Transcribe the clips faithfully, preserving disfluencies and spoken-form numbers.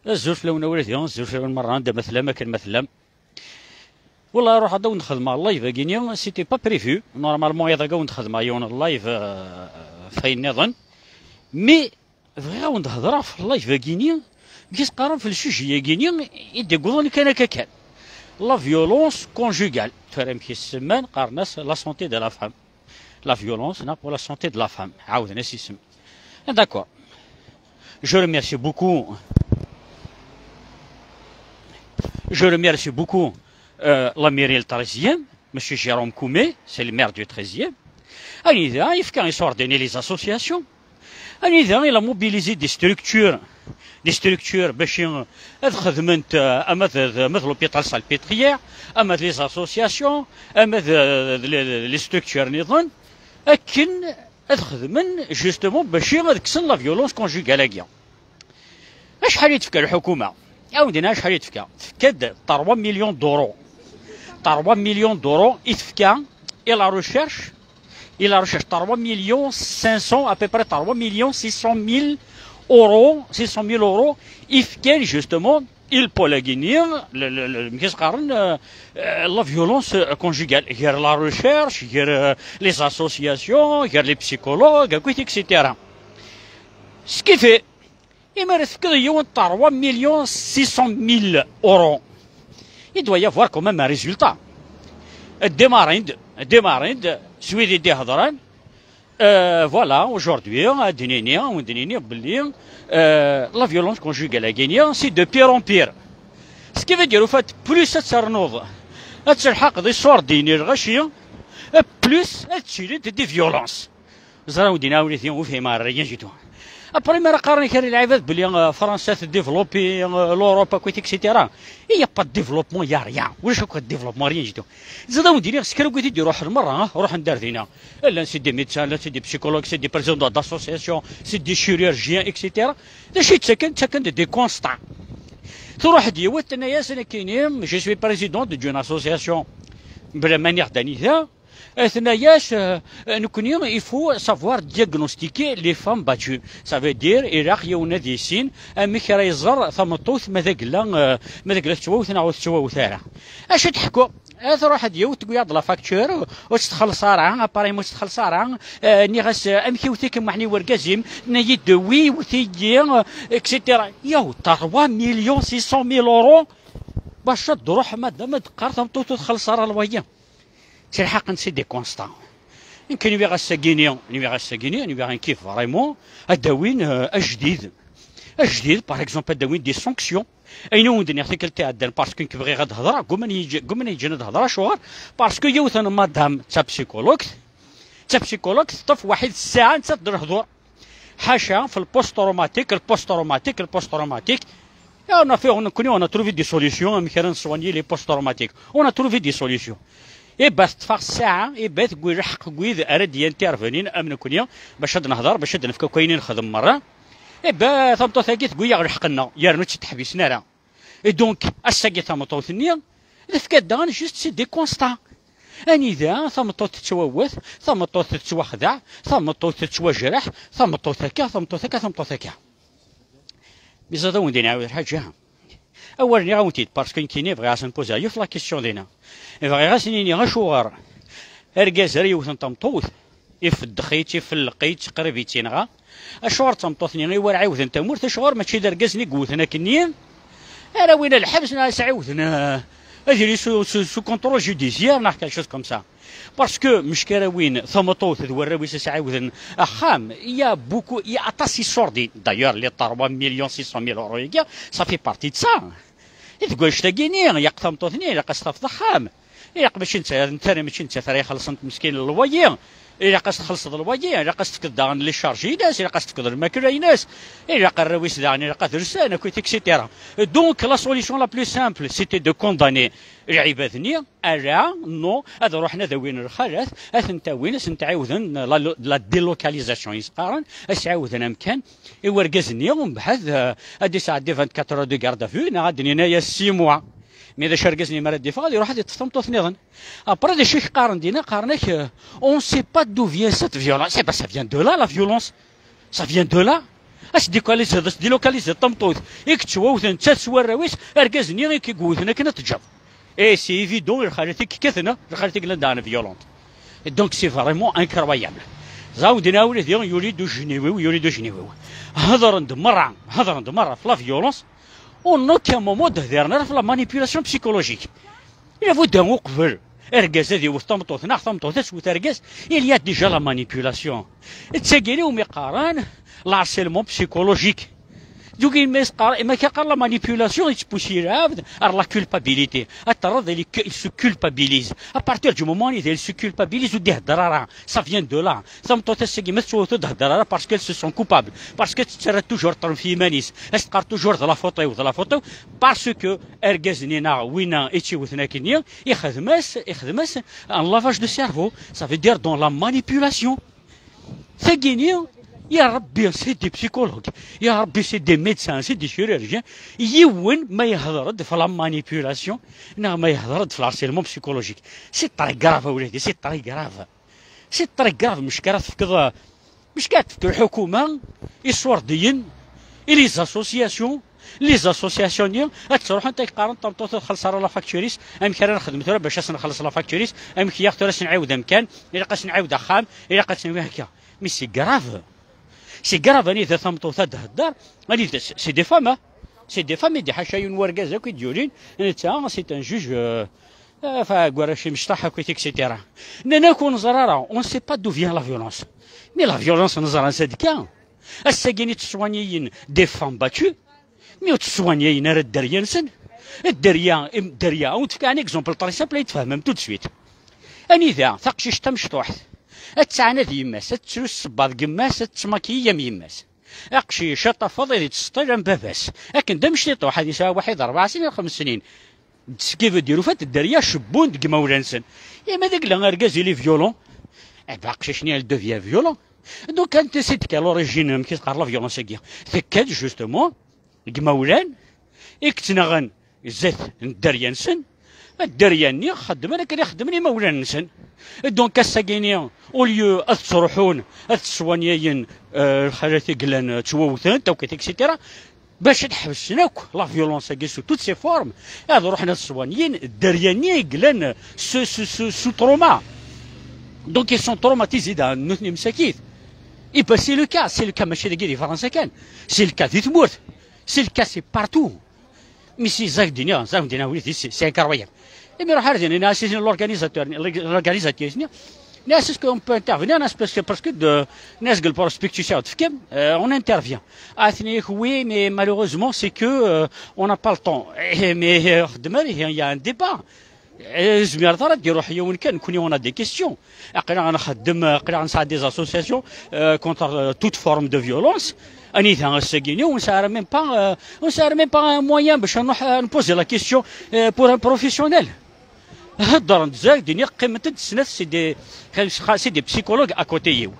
Azul fell-awen a wladi, azul fell-awen merra, anda ma tellam, akken ma tellam. Wallah, ruḥeɣ ad awen-xedmeɣ live-agi-ni, c'était pas prévu. Normalement, iḍ-agi ad awen-xedmeɣ yiwen n live, euh, f ayen nniḍen. Mais, bɣiɣ ad awen-d-hedreɣ f live-agi-ni, mi s-qqaren f le sujet-agi-ni, i d-iwwḍen kan akka kan. La violence conjugale. Tura amek i s-semman, qqaren-as la santé de la femme. La violence, non, pour la santé de la femme. Ɛawden-as isem. D'accord. Je remercie beaucoup. Je remercie beaucoup, euh, la mairie le treizième, monsieur Jérôme Koumé, c'est le maire du treizième. Anida, yefka, il ordonne les associations. Anida, il a mobilisé des structures, des structures, باش ad xedment, euh, ama d, ama d l'hôpital Salpêtrière, ama d les associations, ama d, d les, les structures nniḍen, akken ad xedmen, justement, باش ad kksen la violence conjugale-agi. Acḥal i tefka lḥukuma? Ɛawden acḥal i tefka? Tefka-d trois millions d'euros. Trois millions d'euros i tefka i la recherche, i la recherche, trois millions cinq cents, à peu près trois millions six cent mille euros, six cent mille euros, i fkan, justement, i le pôle-agi-ni, le, le, le, amek i s-qqaren, euh, euh, la violence, euh, conjugale, gar la recherche, gar, euh, les associations, gar les psychologues, akkit, et cetera. Ce qui fait, imi ara tefkeḍ i yiwen trois millions six cent mille euros, il doit y avoir quand même un résultat. Démarrer, démarrer, celui des Dehadran, euh, voilà, aujourd'hui, ad d-nini, ad d-nini belli, euh, la violence conjugale-agi-ni, c'est de pire en pire. Ce qui veut dire, au fait, plus ad ternuḍ, ad telḥaqeḍ iṣurdiyen i lɣaci, plus ad ttilint des violences. Ẓer, ad wen-d-iniɣ, a wladi, ur fhimeɣ ara rien du tout. Après, mi ara qqaren kra n lɛibad belli, euh, Fransa tdéveloppé, euh, l'Europe, akkit, et cetera. Il y a pas de développement, il y a rien. Ulac akk développement, rien du tout. Ẓer, ad wen-d-iniɣ, s kra n wid i d-iruḥen merra, ah, ruḥen-d ar dinna. Llan c'est des médecins, llan c'est des psychologues, c'est des présidents d'associations, c'est des chirurgiens, et cetera. D acu i ttaken? Ttaken-d des constats. Truḥ-d yiwet, tenna-yas, nekkini, je suis président d'une association, bla ma nniɣ-d anita, tenna-yas, euh, nekkni, il faut savoir diagnostiquer les femmes battues. Ça veut dire, ilaq yiwen ad yissin amek ara iẓer tameṭṭut ma d agella, euh, ma d agella tettwawet neɣ ur tettwawet ara. Acu d-ḥku? Eh, truḥ ad yiwet, tewwi-yaɣ-d la facture, ur tt-txelleṣ ara, appareil ur tt-txelleṣ ara, eh, nniɣ-as, eh, amek iwet-ikem meḥni wergaz-im? Tenna-yi-d, oui, iwet-iyi, eh, et cetera. Yaw, trois millions six cent mille euros, bac ad d-truḥ madame ad d-teqqar tameṭṭut ur txelleṣ ara loyer. Ttilḥaqen, c'est des constats. Nekk nwiɣ ass-agi-ni, nwiɣ ass-agi-ni, nwiɣ nekki vraiment ad d-awin, eh, ajdid. Ajdid, par exemple, ad d-awin des sanctions. Ayen i wen-d-nniɣ tikkelt iɛeddan, parce que nekk bɣiɣ ad hedreɣ, gguman yeǧ-, gguman yeǧǧan ad hedreɣ, acuɣer? Parce que yiwet n madame d tapsikulugt, d tapsikulugt, teṭṭef waḥid ssaɛa nettat d lehdur. Ḥaca, f le post traumatique, le post traumatique, le post traumatique. Et on a fait, on, nekkni, on a trouvé des solutions, amek ara nessoigner les post traumatiques. On a trouvé des solutions. Et ben, teṭṭef-aɣ ssaɛa, et ben, tewwi lḥeqq n wid ara d-yintervenin, am nekkni, bac ad nehder, bac ad nefk akk ayen i nexdem merra. Et ben, tameṭṭut-agi tewwi-yaɣ lḥeqq-nneɣ, yernu ur tt-id-ḥbisen ara. Et donc, ass-agi tameṭṭut-nni, tefka-d daɣen juste c'est des constats. Anida tameṭṭut tettwawet, tameṭṭut tettwaxdeɛ, tameṭṭut tettwajreḥ, tameṭṭut akka, tameṭṭut akka, tameṭṭut akka. Mais ad awen-d-iniɣ lḥaǧa. Awal nniɣ-awen-t-id, parce que nekkini bɣiɣ ad sen-poser yiwet la question dinna. Bɣiɣ ad sen-iniɣ acuɣer argaz ara yewten tameṭṭut, ifeddex-itt, ifelleq-itt, qrib ittinɣa. Acuɣer d tameṭṭut-nni i wara ɛiwden tamurt? Acuɣer mačči d argaz-nni i yewten akkenni? Ara win ɣer lḥebs neɣ ad s-ɛiwden, euh, ad yili sous, sous, sous contrôle judiciaire neɣ quelque chose comme ça. Parce que mecki ara win tameṭṭut d warraw-is ad s-ɛiwden axxam, il y a beaucoup, il y a aṭas iṣurdiyen. D'ailleurs, les trois millions six cent mille euros-agi, ça fait partie de ça. I deg wannect-agi-ni, ilaq tameṭṭut-nni, ilaq ad s-tafeḍ axxam. Ilaq mačči netta, netta ara mačči nettat ara ixellṣen meskin loyer. Ilaq ad s-txellṣeḍ loyer, ilaq ad s-tefkeḍ daɣen les charges-ines, ilaq ad s-tefkeḍ lmakla-ines, ilaq arraw-is daɣen, ilaq ad rsen, akkit, et cetera. Donc, la solution la plus simple, c'était de condamner lɛibad-nni, ala, non, ad ruḥen ad awin lxalat, ad tent-awin, ad tent-ɛiwden, la, la délocalisation i s-qqaren, ad s-ɛiwden amkan i wergaz-nni, umbeɛd, euh, ad d-isɛeddi vingt-quatre heures de garde à vue, neɣ ad d-nini aya six mois. Mais d acu argaz-nni mi ara d-iffeɣ, ad iruḥ ad iṭṭef tameṭṭut-nniḍen. Après, d acu i k-qqaren dinna? Qqaren-ak, euh, on sait pas d'où vient cette violence. Eh ben, ça vient de là, la violence. Ça vient de là. As-dilokaliziḍ, as-dilokaliziḍ tameṭṭut i yettwawten nettat s warraw-is, argaz-nni i k-iwten akken ad teǧǧeḍ. Et c'est évident, lxalat i yekkaten, lxalat i yellan daɣen violent. Et donc c'est vraiment incroyable. Ẓawden awlidi yuli-d ujniwiw, yuli-d ujniwiw. Hedren-d merra, hedren-d merra f la violence. En aucun moment d-hdiren ara f la manipulation psychologique. Ilabudda uqbel argaz ad iwet tameṭṭut neɣ tameṭṭut ad twet argaz, il y a déjà la manipulation. D tagi umi qqaren le harcèlement psychologique. Donc, il me qqar, il me qqar la manipulation, il pousse l'abd à la culpabilité. À terre, il, il se culpabilise. À partir du moment où il se culpabilise, ou des drara, ça vient de là. Tameṭṭut ass-agi ma tettwawet ur d-thedder ara parce qu'elle se sent coupable, parce que tettarra toujours ṭṭrem f yiman-is, as-teqqar toujours d la faute-iw, d la faute-iw, parce que argaz-nni neɣ winna i tt-iwten akkenni ixdem-as, ixdem-as un lavage de cerveau, ça veut dire dans la manipulation. Tagini, ya Rebbi, c'est des psychologues, ya Rebbi, c'est des médecins, c'est des chirurgiens. Yiwen ma yehder-d f la manipulation neɣ ma yehder-d f le harcèlement psychologique, c'est très grave, a wladi, c'est très grave. C'est très grave. Mec ara tefkeḍ, mec ara tefkeḍ lḥukuma, iṣurdiyen, i les associations, les associations-nni ad ttruḥunt ad qqarent tameṭṭut ur txelleṣ ara la facture-is, amek ara nexdem tura bac ad s-nxelleṣ la facture-is, amek yaɣ tura ad s-nɛiwed amkan, ilaq ad s-nɛiwed axxam, ilaq ad s-nawi akka. Mais c'est grave. C'est grave anida tameṭṭut ad d-thedder, anida c'est des femmes, hein. C'est des femmes, i d-iḥaca yiwen wergaz akk i d-yulin, netta c'est un juge, euh, Ɣef warrac imecṭaḥ akkit, et cetera. Nnan-ak ur neẓri ara, on ne sait pas d'où vient la violence. Mais la violence neẓra ansa d-tekka. Ass-agi i tteswanyayen des femmes battues, mais ur tteswanyayen ara dderya-nsen. Dderya, im-, dderya, ad wen-d-fkeɣ un exemple très simple ay tfehmem tout de suite. Anida taqcict tamecṭuḥt ad tettɛanad yemma-s, ad tettru ssebba deg yemma-s, ad tettmakiyi am yemma-s. Aqcic ad tafeḍ ad yettseṭṭil am baba-s. Akken d amectiṭuḥ, ad yesɛu waḥid rebɛa snin, xems snin. Ce qui veut dire, au fait, dderya cebbun deg imawlan-nsen. Et ma d agla argaz, il est violent. Eh ben, aqcic-nni, il devient violent. Donc, anta i d-tekka l'origine, amek i teqqar la violence-agi? Tekka-d, justement, deg imawlan, i yettnaɣen zdat n dderya-nsen, dderya-nni xeddmen akken i xeddmen imawlan-nsen. Donc, ass-agi-ni, au lieu ad ttruḥun, ad tteswanyayen, euh, lxalat i yellan, euh, ttwawtent, akk, et cetera, bac ad ḥebsen akk la violence-agi sous toutes ses formes, ad ruḥen ad swanyin dderya-nni i yellan sous, sous, sous, sous trauma. Donc ils sont traumatisés, da nutni msakit. Et ben c'est le cas, c'est le cas mačči dagi di Fransa kan. C'est le cas di tmurt. C'est le cas, c'est partout. Mais c'est ça que d-iniɣ, ça que d-iniɣ, oui, c'est, c'est incroyable. Et mais l'organisateur, l'organisateur, Nniɣ-as, est-ce qu'on peut intervenir? Nniɣ-as, parce que, parce que de, nniɣ-as, deg le prospectus-a, euh, on intervient. Ah, tenna-ak, oui, mais malheureusement, c'est que, euh, on n'a pas le temps. Eh, mais, euh, xdem ara, il y a un débat. Eh, zmiret ara d-iruḥ yiwen kan, nekkni, on a des questions. Aql-aɣ nxeddem, aql-aɣ nesɛa des associations, euh, contre, euh, toute forme de violence. Anida ass-agi-ni, on sert même pas, euh, on sert même pas un moyen باش نروح, euh, نبوزي la question, euh, pour un professionnel. Heddren-d zag, d-iniɣ qqiment-d snat, c'est des, c'est des psychologues à côté-iw.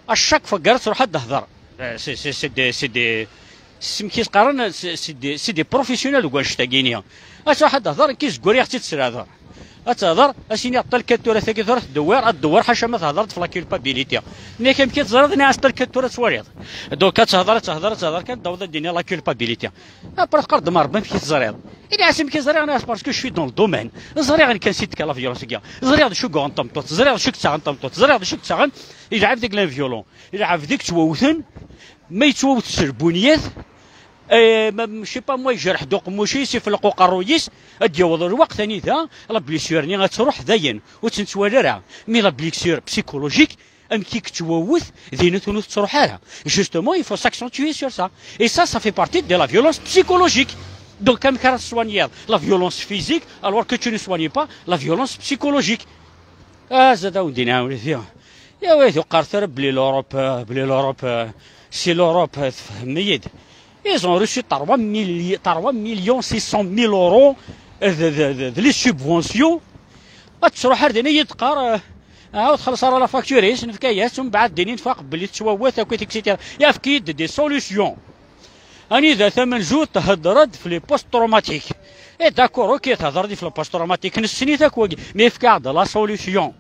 À chaque fois, gar ad truḥ ad d-hder. Euh, c'est, c'est, c'est des, c'est des, c'est, c'est des, c'est des professionnels deg wannect-agi-ni. Ad truḥ ad d-hder, nekk zeggar-iyi-tt-id s lehder. Ad tehder, ad s-iniɣ ṭṭal kan tura tagi tura tdewwir, ad tdewwir ḥaca ma thedreḍ f la culpabilité. Nniɣ-ak amek i teẓriḍ, nniɣ-as ṭṭal kan tura ad twaliḍ. Donc ad tehder, ad tehder, ad tehder kan, d-taweḍ ad d-tini la culpabilité. Après teqqar-d ma Rebbi amek i teẓriḍ? Ini-as amek i ẓriɣ, nniɣ-as parce que je suis dans le domaine. Ẓriɣ amek kan si tekka la violence-agi. Ẓriɣ d acu i yuɣen tameṭṭut, ẓriɣ d acu i yettaɣen tameṭṭut, ẓriɣ d acu i yettaɣen. Yelɛeb deg l'inviolent, yelɛeb deg ttwawten, ma yettwawet s lbunyat, eh, ma, je sais pas moi, yejreḥ-d uqemmuc-is, ifelleq uqerruy-is, ad d-yaweḍ lweqt anida la blessure-nni ad truḥ dayen, ur tt-nettwali ara. Mais la blessure psychologique, amek i yettwawet, din ur tettruḥ ara. Justement, il faut s'accentuer sur ça. Et ça, ça fait partie de la violence psychologique. Donc, amek ara teswanyiḍ la violence physique alors que tu ne soignes pas la violence psychologique? Ah, zad ad wen-d-iniɣ, a wlidi. Ya wid ur qqaret ara belli l'Europe, euh, belli l'Europe, euh, si l'Europe, euh, tfehmem-iyi-d. Ils ont reçu trois millions six cent mille euros, euh, de, de, de, de les subventions. Ad truḥ ar din ad yi-d-teqqar, euh, ah, ur txelleṣ ara la facture-is, nefka-yas, mbeɛd din i nfaq belli tettwawat akkit, et cetera. Yefk-iyi-d des solutions. Anida tamenzut thedder-d f les post-traumatiques. Et d'accord, ok, thedder-d f les post-traumatiques, nessen-it akk wagi, mais efk-aɣ-d la solution.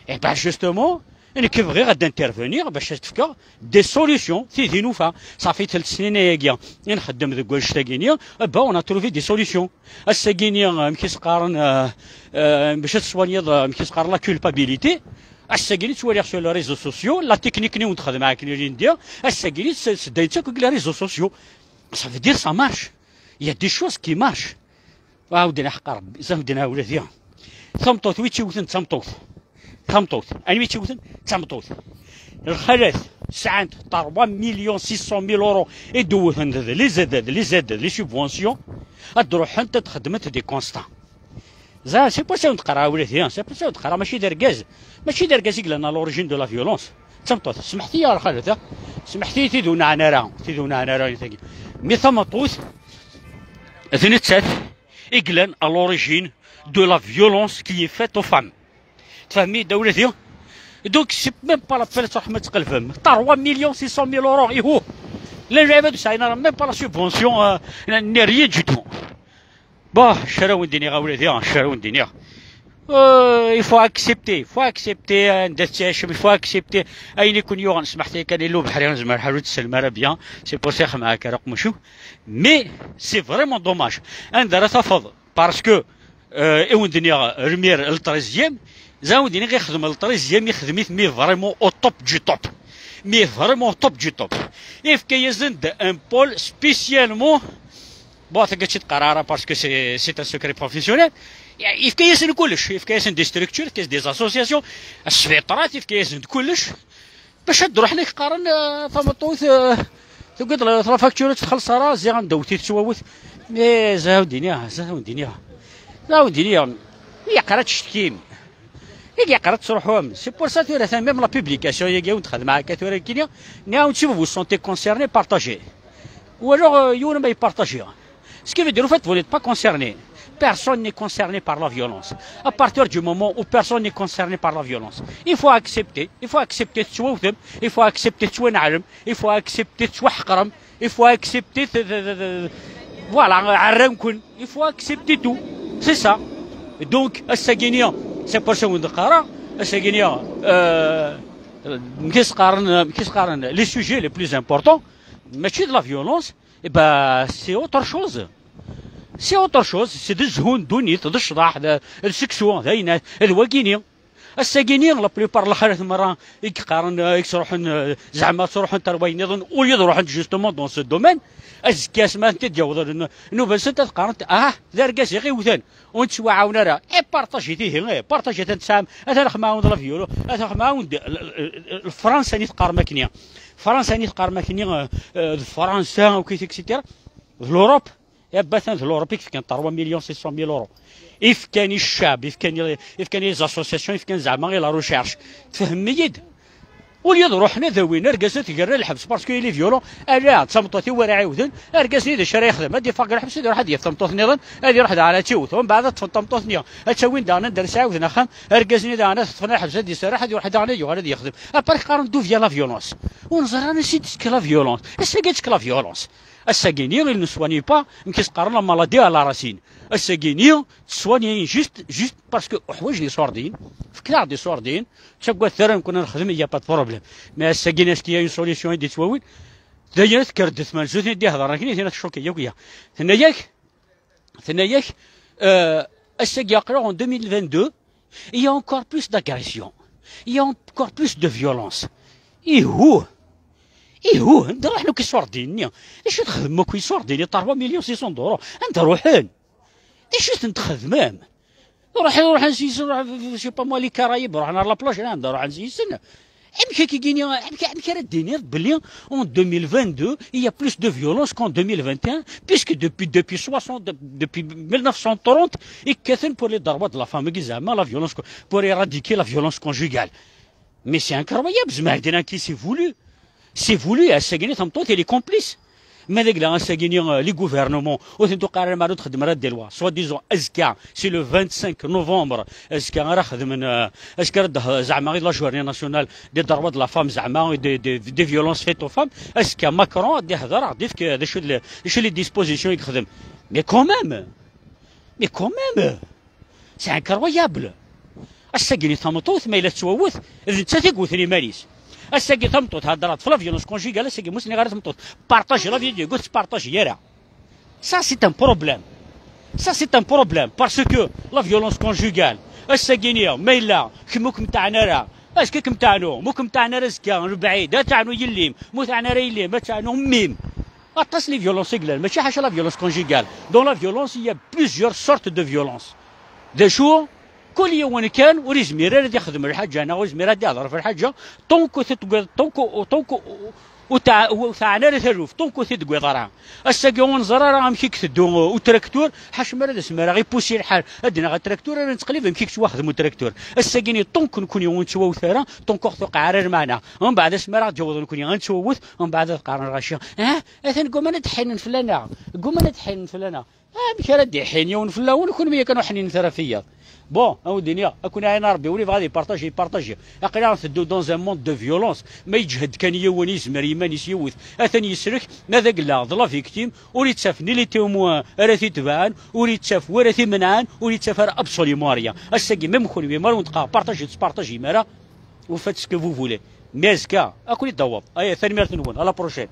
Et ben justement, Nekk bɣiɣ ad intervenir bac ad d-fkeɣ des solutions, tid i nufa. Ṣafi telt snin ayagi i nxeddem deg wannect-agi-ni, eh ben, on a trouvé des solutions. Ass-agi-ni, amek i s-qqaren, eh, eh, bac ad teswaniyeḍ, eh, amek i s-qqaren, la culpabilité. Ass-agi-ni ttwaliɣ sur les réseaux sociaux, la technique-nni wen-d-xedmeɣ akken ilindi, ass-agi-ni s-, s-, seddayen-tt akk deg les réseaux sociaux. Ça veut dire ça marche. Il y a des choses qui marchent. Ɛawden aḥeqq Rebbi, zahden awladi. Tameṭṭut, wi tt-iwten d tameṭṭut. Tameṭṭut, anwi tt-iwten d tameṭṭut. Lxalat sɛant trois millions six cent mille euros i d-wten d les aides, les aides, les subventions. Ad ruḥent ad xedment des constats. Ẓer, c'est pour ça wen-d-qqareɣ awladi, c'est pour ça wen-d-qqareɣ mačči d argaz, mačči d argaz i yellan à l'origine de la violence. D tameṭṭut, smeḥt-iyi a lxalat, ha? Smeḥt-iyi tid ur nɛan ara, tid ur nɛan ara i tagi. Mi tameṭṭut, d nettat i yellan à l'origine de la violence qui est faite aux femmes. Tfehmem-iyi-d a wladi? Donc, c'est même pas la peine ad tṛuḥem ad tqelbem. Trois millions six cent mille euros, ihu! Llan lɛibad ur sɛin ara même pas la subvention, euh, ni rien du tout. Bon, acu ara wen-d-iniɣ a wladi, acu ara wen-d-iniɣ? Euh, il faut accepter, il faut accepter, euh, anda tettɛicem, il faut accepter ayen i ken-yuɣen. Smeḥt-iyi kan, illa ubeḥri, nezmer ḥalu ur tessnem ara bien, c'est pour ça xemɛa kra qmucu. Mais c'est vraiment dommage. Anda ara tafeḍ, parce que, euh, i wen-d-nniɣ, rmir le treizième, za wen-d-iniɣ, ixdem le treizième, ixdem-it, mais vraiment au top du top. Mais vraiment au top du top. Ifka-yasen-d un pôle spécialement. Bon, tagi ur tt-qqar ara parce que c'est, c'est un secret professionnel. Yefka-yasen kullec, yefka-yasen des structures, yefka-yasen des associations, sbiṭarat, yefka-yasen kullec. Bac ad d-ruḥen ad k-qqaren, euh, tameṭṭut, euh, tugiḍ la, la facture ur tt-txelleṣ ara, ziɣ anda wwet-it ttwawet. Mais za wen-d-iniɣ, za wen-d-iniɣ, za wen-d-iniɣ, yeqqar ad tcetkim. I yeqqar ad tettruḥum. C'est pour ça tura ta même la publication-agi i wen-d-xedmeɣ akka tura nekkini, nniɣ-awen si vous vous sentez concerné, partagez. Ou alors, euh, yiwen ma ypartaji. Ce qui veut dire, au fait, vous n'êtes pas concerné. Personne n'est concerné par la violence. À partir du moment où personne n'est concerné par la violence, il faut accepter, il faut accepter tettwawtem, il faut accepter tettwanɛlem, il faut accepter tettwaḥeqrem, il faut accepter, voilà, ɛerran-ken. Il faut accepter tout. C'est ça. Donc, ass-agi-ni, c'est pour ça wen-d-qqareɣ, ass-agi-ni, euh, amek i s-qqaren, amek i s-qqaren, les sujets les plus importants, mačči d la violence, eh ben, c'est autre chose. C'est autre chose, c'est d zzhu n ddunit, d ccḍeḥ, d, d seksu, d ayen, d wagini. Ass-agi-ni, la plupart n lxalat merra i yeqqaren, eh, i yettruḥen, eh, zeɛma ttruḥent ar wayen nniḍen, au lieu de ruḥent justement dans ce domaine, azekka asma tent-id-yawḍen n-, nnuba-nsent ad qqarent, ah, d argaz i ɣ-iwten, ur nettwaɛawen ara. Eh, partagez-it ihi, eh, partagez-it, ad tesɛam, atan xemɛawen d la violence, atan xemɛawen d l-, l-, l-, Fransa ni teqqarem akkenni. Fransa ni teqqarem akkenni, eh, eh, d Fransa, ok, et cetera. D l'Europe. Ihi atan d l'Europe i yefkan trois millions six cent mille euros. Ifkan i ccab, ifkan i, ifkan i les associations, ifkan zeɛma i la recherche. Tfehmem-iyi-d? Au lieu de ruḥen ad awin argaz ad t-gerren lḥebs parce que il est violent, ala, d tameṭṭut-iw ara iɛiwden, argaz-nni d acu ara yexdem? Ad iffeɣ deg lḥebs, ad iruḥ ad yaf tameṭṭut-nniḍen, ad iruḥ daɣen ad tt-iwet, umbeɛd ad ṭṭfen tameṭṭut-nni, ad tt-awin daɣen anda ara s-ɛiwden axxam, argaz-nni daɣen ad t-ṭṭfen lḥebs ad iserreḥ, ad iruḥ daɣen ad yuɣal ad yexdem. Après qqaren d'où vient la violence? Ur neẓri ara ansi d-tekka la violence. Ass-agi ad tekk la violence. Ass-agi-ni, il ne soigne pas, amek i s-qqaren, la maladie à la racine. Ass-agi-ni, ttwanyen juste, juste parce que uḥwaǧen iṣurdiyen, fket-aɣ-d iṣurdiyen, ttaggadet ara nekkni ad nexdem, il y a pas de problème. Mais ass-agi-ni, est-ce qu'il y a une solution i d-ittwawin? Dayen, tekker-d tmanzut i d-ihedren akken, i tin ad tcukki yakk, ya. Tenna-yak, tenna-yak, euh, ass-agi aql-aɣ en deux mille vingt-deux, il y a encore plus d'agressions. Il y a encore plus de violence. Ihu! Ihu! Anda ruḥen akk iṣurdiyen-nni? D acu txedmem akk iṣurdiyen-nni? Trois millions six cents euros. Anda ruḥen? D acu ten-txedmem? Ruḥen, ruḥen s yisen, ruḥen, je sais pas moi, les Caraïbes, ruḥen ar la plage, anda ruḥen s yisen? Amek akka i yini, amek, amek ara d-tiniḍ belli en deux mille vingt-deux, il y a plus de violence qu'en deux mille vingt et un, puisque depuis, depuis soixante, de-, depuis mille neuf cent trente, i kkaten pour les droits de la femme, i zeɛma la violence co-, pour éradiquer la violence conjugale. Mais c'est incroyable, zeɛma dinaki c'est voulu. C'est voulu, ass-agi-ni tameṭṭut, elle est complice. Ma d agla ass-agi-ni, euh, les gouvernements, ur tent-tuqar ara ma ur txeddem ara des lois. Soi-disant, azekka, c'est le vingt-cinq novembre, azekka ara xedmen, euh, azekka ara d-, zeɛma la journée nationale des droits de la femme, zeɛma des, des, des violences faites aux femmes, azekka Macron ad d-ihder, ad d-ifk, euh, d acu d le-, d acu les dispositions i yexdem. Mais quand même, mais quand même, c'est incroyable. Ass-agi-ni tameṭṭut ma yella tettwawet, d nettat i yewwten iman-is. Ass-agi tameṭṭut heddreɣ-d f la violence conjugale, ass-agi mus nniɣ ara tameṭṭut partage la vidéo, ur tettpartage ara. Ça c'est un problème. Ça c'est un problème parce que la violence conjugale, ass-agi-ni ma yella kemm ur kem-teɛni ara, est-ce que kem-teɛnu? Ma ur kem-teɛni ara azekka lebɛid ad teɛnu yelli-m, ma ur teɛni ara yelli-m ad teɛnu mmi-m. Aṭas les violences i yellan, mačči ḥaca la violence conjugale. Dans la violence il y a plusieurs sortes de violence. D acu? Kul yiwen kan ur yezmir ara ad ixdem lḥaǧa neɣ ur yezmir ad ihder ɣef lḥaǧa, tant que ur t-tewwiḍ, tant que, tant que ur tɛ-, ur teɛni ara taluft, tant que ur t-id-tewwiḍ ara. Ass-agi ur neẓri ara amek i iteddu utraktur, ḥaca mi ara d asmi ara ɣ-ipusi lḥal ad d-naɣ atraktur ara nettqellib amek i yettwaxdem utraktur. Ass-agi-ni tant que nekkni ur nettwawet ara, tant que ur ɣ-tewqiɛ ara lmeɛna. Mbeɛd asmi ara ɣ-d-yaweḍ nekkni ad nettwawet, mbeɛd ad qqaren lɣaci, ah, atan gguman ad d-ḥinin fell-aneɣ, gguman ad d-ḥinin fell-aneɣ. Amek ara d-iḥin yiwen fell-awen, kenwi yakan ur ḥninet ara fell-i? Bon, a wen-d-iniɣ, a ken-iɛin Rebbi, win yebɣa ad ipartaji, ipartaji. Aql-aɣ nteddu dans un monde de violence. Ma yeǧhed kan yiwen, yezmer iman-is yewwet, atan yesrek, ma d agella d la victime, ur ittaf ni les témoins ara t-itebɛen, ur ittaf wara t-imenɛen, ur ittaf ara absolument rien. Ass-agi, même kenwi, ma ur wen-d-qqareɣ partagez, ur tettpartajim ara, vous faites ce que vous voulez. Mais azekka, a ken-id-aweḍ. Aya, tanemmirt-nwen. À la prochaine.